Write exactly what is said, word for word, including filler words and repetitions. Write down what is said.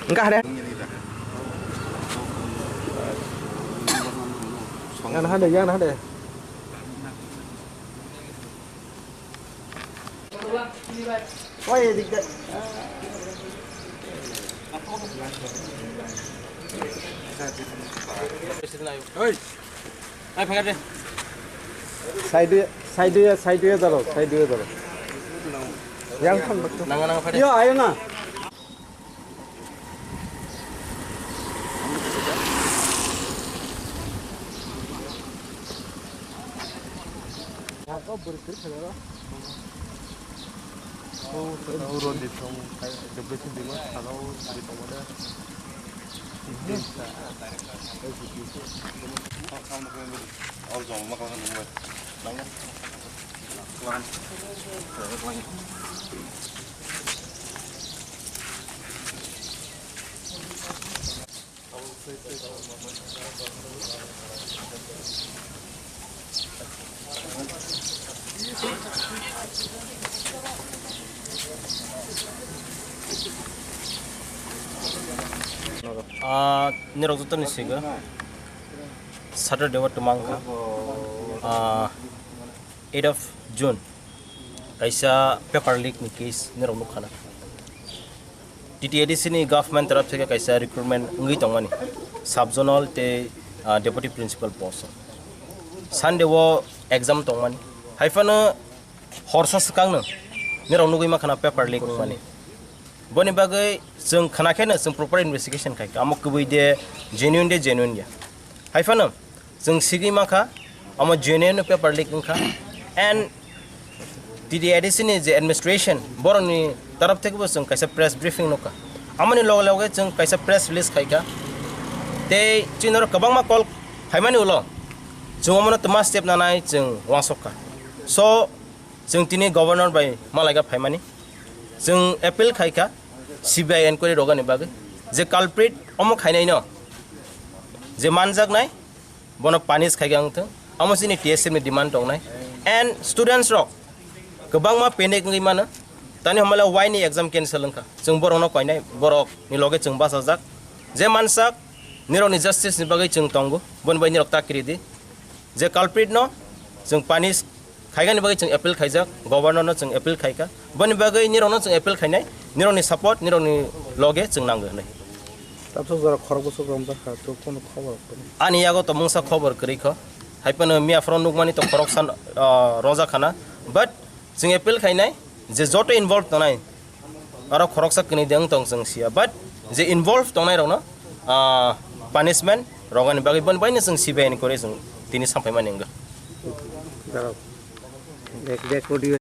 Enggak ada. Yang ada, yang ada. Side, side, side, side, side, side. Yang kan betul. Nang, nang, Fade. Yo, ayo na. Ah, nirok joto ni sigo Saturday o twmang kha. Ah, eight of June kaisa paper leak ni case nirok nukha na. T T A D C ni government taraf theke kaisa recruitment wngwi tongmani, sub zonal tei, ah, deputy principal post. Sunday o exam tongmani. Haiphano horsa swkangno nirok nugwi mankha na paper leak wngmani. Boni bagwi chwng khna khe no chwng proper investigation khai kha. Amo kwbwi de, genuine de, genuine ya. Haiphano chwng sigwi mankha, amo genuine paper leak wngkha. And T T A D C ni je administration, borokni taraf thekebo chwng kaisa press briefing nukha. Amoni loge loge chwng kaisa press release khai kha. Tei chini oro kwbangma call phaimani ulo chwng omono twma step nanai chwng uansuk kha. So, chwng tini governor bai malaika phaimani. Chwng appeal khai kha C B I inquiry rogani bagwi. Je culprit omo khainaino je manjaknai, bono punish khai kha wngthung. Amo chini T S F ni demand tongnai. And students rok kwbangma panic wngwi mano. Tani hamala why ni exam cancel wngkha? Chwng borokno koinai, borok ni loge chwng bachajak. Je mansak, nirok ni justice ni bagwi chwng tongo. Boni bai nirok ta kiri di. Je culprit no chwng punish khaigani bagwi chwng appeal khaijak, governor no chwng appeal khaikha. Boni bagwi nirokno chwng appeal khainai, nirokni support, nirokni loge chwng nango hinwi. Tabsa jora khorok bwswk romjak kha, to kono khobor kwrwi. Ani yago to mungsa khobor kwrwi kho. Haiphano miya phoro nukmani to khoroksa, ah, romjak khana. But chwng appeal khainai je joto involved tongnai, aro khoroksa kwnwi de wng tong chwng siya, but je involve tongnai rokno, ah, punishment rogani bagwi boni baino chwng C B I ni kwrwi chwng tini samphaimani wngkha. Darok. Ek, ek audio.